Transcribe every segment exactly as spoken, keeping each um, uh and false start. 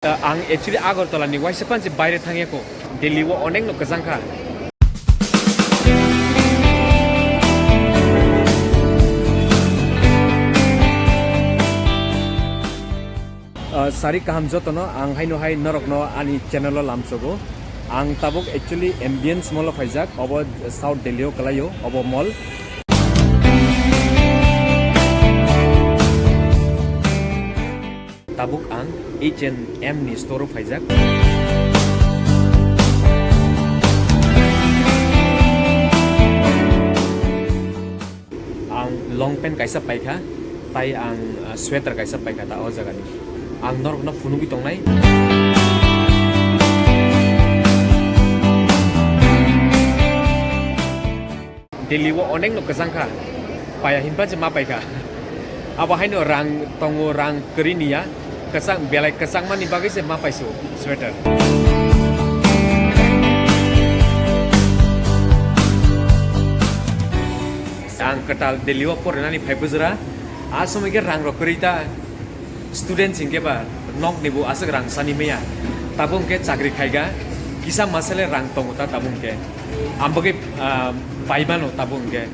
Ang actually Agartala ni waisa panchi baire thangya ko. Delhi o onek no kwchang kha. Ah, sari kaham jotono, ang haino hai norokno ani channel o lamsogo. Ang tabuk actually Ambience Mall o phaijak, obo South Delhi o kwlaio, obo mall. Tabuk ang H and M ni store o phaijak. Ang long pant kaisa paikha, tai ang, ah, sweater kaisa paikha ta o jagani. Ang norokno phunugwi tongnai. Delhi o onek no kwchang kha, paya hinba je ma paikha. Abo haino rang tongo, rang kwrwi niya, kwchang, belai kwchangmani bagwi se ma paisu sweater. Ang kwtal Delhi o porinani phai bujra, a somoi khe rang rok kwrwi ta. Student hinkhe ba nok ni bo aswk rang sani maya. Tabuk hinkhe chakri khaiga, kisa masale rang tongo ta tabuk hinkhe. Ang bagwi, ah, bai mano tabuk hinkhe.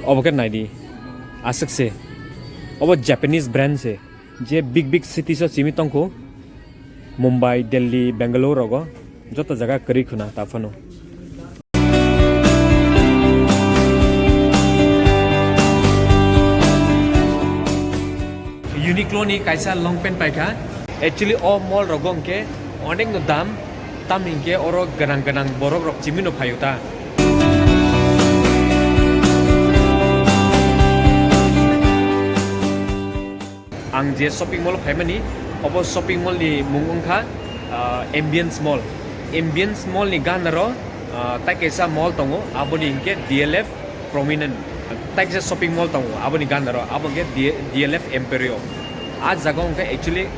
Obo khe naidi, aswk se. Obo Japanese brand se. Je big big cities o simi tongkho. Mumbai, Delhi, Bangalore rogo. Joto jaga kwrwi khuna ta phano. Uniqlo ni kaisa long pant paikha. Actually, o mall rogo hwnkhe onek no dam, tamni hwnkhe oro gwnang gwnang borok rok chimino phaio ta. Ang je shopping mall o phaimani, obo shopping mall ni mung wngkha, ah, Ambience Mall. Ambience Mall ni ganaro, ah, tai kaisa mall tongo, aboni hinkhe D L F Prominent. Tai kaisa shopping mall tongo, aboni ganaro, abo hinkhe D-, D L F Emporio. A jaga o hinkhe actually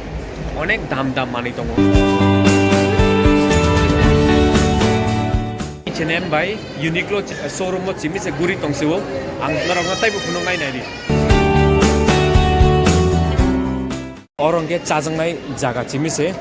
onek dam dam manwi tongo. H and M bai Uniqlo showroom o chimi se guri tong se o. Ang norokno taibo phunuk nai nai di. Oro hwnkhe chajaknai jaga chimi se.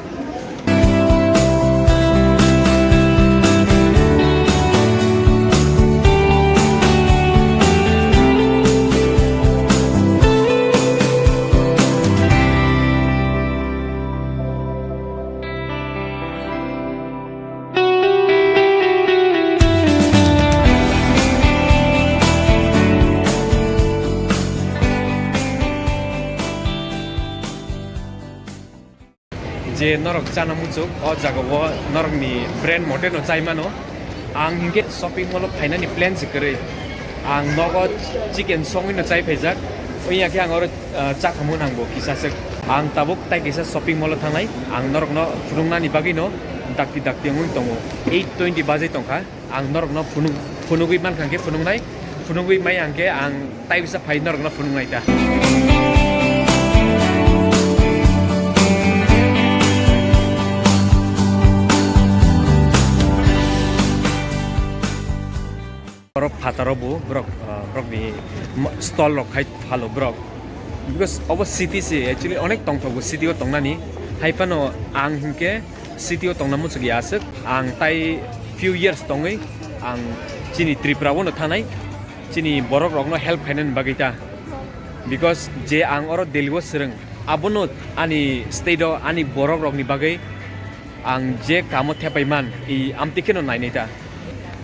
Je norok chana muchuk, o jaga o norokni brand mote no chai mano. Ang hinkhe shopping mall o phainani plan se kwrwi. Ang nogo chicken songwi no chai phaijak. Oya khe ang oro, ah, chakhamu nangbo kisa swk. Ang tabuk tai kaisa shopping mall o thangnai. Ang norokno phunuknani bagwino dakti dakti wngwi tongo. Eight twenty bajai tongkha. Ang norokno phunuk, phunugwi mankha khe phunuknai. Phunugwi mai ang khe ang tai bisa phai norokno phunuknai ta. Oro phataro bo borok, ah, borokni ma-, stall rok khai phalo borok. Because obo city se, actually onek tongthogo city o tongnani. Hai phano ang hinkhe city o tongna muchuk ya aswk. Ang tai few years tongwi ang chini Tripura o no thanai. Chini borok rokno help khainani bagwi ta. Because je ang oro Delhi o swrwng, abono ani state o ani borok rokni bagwi ang je kamo thepai man, i amtwi kheno nainai ta.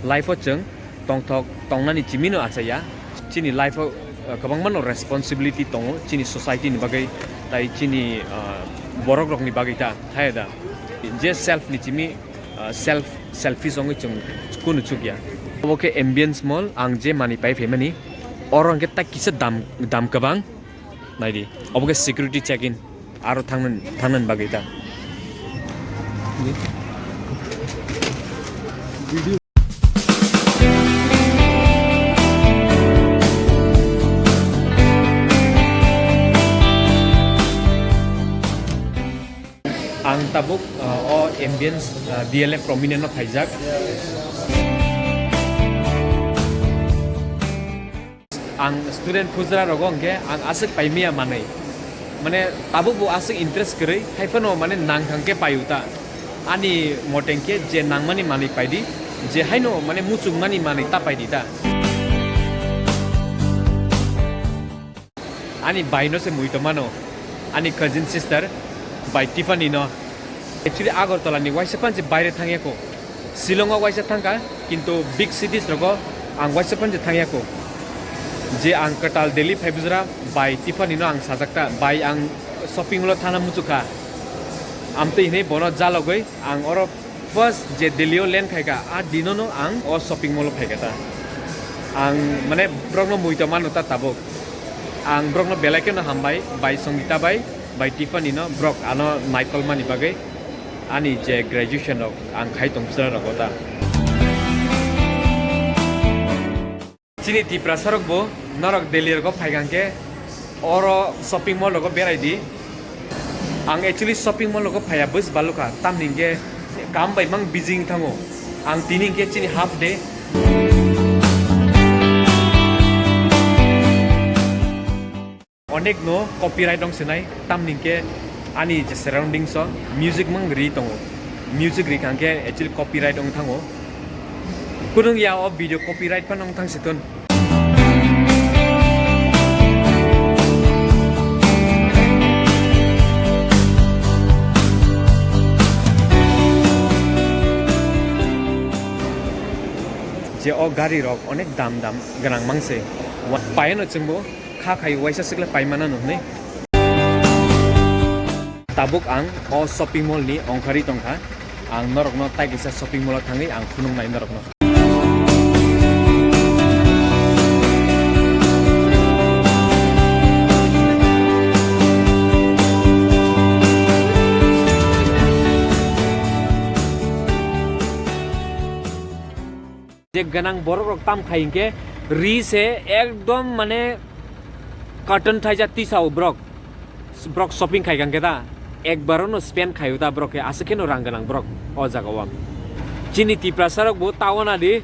Life o chwng tongthok tongnani chimino achaiya. Chini life o, uh, kwbangma no responsibility tongo chini society ni bagwi, tai chini, uh, borok rokni bagwi ta, haya da. Je self ni chimi, uh, self, selfish wngwi chwng kunu chukya. Obo khe Ambience Mall, ang je manwi pai phaimani, oro hwnkhe tak kisa dam, dam kwbang. Naidi, obo khe security check-in, aro thangnani, thangnani bagwi ta. Ang tabuk, uh, o Ambience, uh, D L F Prominent no phaijak. Ang student khujra rogo hwnkhe ang aswk paimaya manwi. Mane tabuk bo aswk interest kwrwi, hai phano mane nang thang khe pai u ta. Ani moteng khe je nangmani manwi pai di, je haino mane muchungmani manwi ta pai di ta. Ani bai no se mui tong mano, ani cousin sister bai Tiffany no. Actually, Agartala ni waisa phan se baire thang ya ko. Shillong o waisa thang kha, kintu big cities rogo ang waisa phan se thang ya ko. Je ang kwtal Delhi phai bujra bai Tiffany no ang sajak ta, bai ang shopping mall o thana muchuk kha. Amtwi hinwi bono jalogwi ang oro first je Delhi o land khai kha, a dino no ang o shopping mall o phai kha ta. Ang mane borok no mui tong mano ta tabuk. Ang borok no belai kheno hambai, bai Songita bai, bai Tiffany no borok ano naikolmani bagwi ani je graduation rok ang khai tong bwsla rogo ta. Chini Tiprasa rok bo norok Delhi rogo phai kha hwnkhe oro shopping mall rogo berai di. Ang actually shopping mall rogo phaiya bwsbalukha, tamni hwnkhe kam bai mang busy wng thango. Ang tini hwnkhe chini half day. Onek no copyright wng sinai, tamni hwnkhe ani je surroundings o music mang ri tongo. Music ri kha hwnkhe actually copyright wng thango. Kunung ya o video copyright phano wng thang si thun. Je o gari rok onek dam dam gwnang mang se. Wa-, payano chwngbo kha khai waisa sikla paimana no hwnwi. Tabuk ang o shopping mall ni ongkhari tongkha. Ang norokno tai kaisa shopping mall o thangwi ang phunuknai norokno. Je gwnang borok rok tam khai hinkhe ri se ekdom mane carton thaijak tisa o borok, borok shopping khai kha hinkhe da ekbar no spend khai o da borok khe aswk kheno rang gwnang borok o jaga o. Chini Tiprasa rok bo ta wana di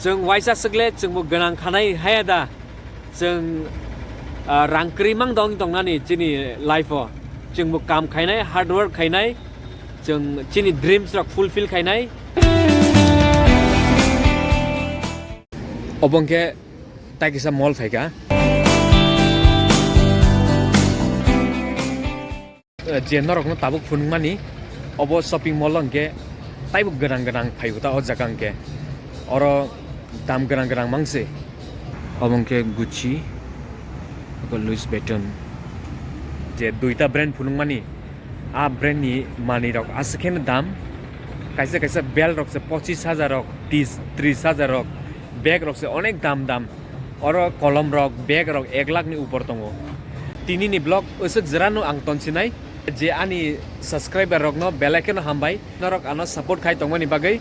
chwng waisa swkle chwng bo gwnang khanai haya da. Chwng, ah, rang kwrwi mang dong tongnani chini life o. Chwng bo kam khainai, hard work khainai, chwng chini dreams rok fulfill khainai. Obo hwnkhe tai kisa mall phaikha. Eh, je norokno tabuk phunukmani, obo shopping mall o hwnkhe taibo gwnang gwnang phaibo ta o jaga hwnkhe. Oro dam gwnang gwnang mang se. Obo hwnkhe Gucci, abo Louis Vuitton. Je duita brand phunukmani, a brand ni manwi rok aswk kheno dam. Kaisa kaisa belt rok se pochis hajar rok, tis, tris hajar rok, bag rok se onek dam dam. Oro kolom rok, bag rok ek lakh ni upor tongo. Tini ni vlog aswk jora no ang tonsinai, je ani subscriber rok no belai kheno hambai, norok ano support khai tongmani bagwi.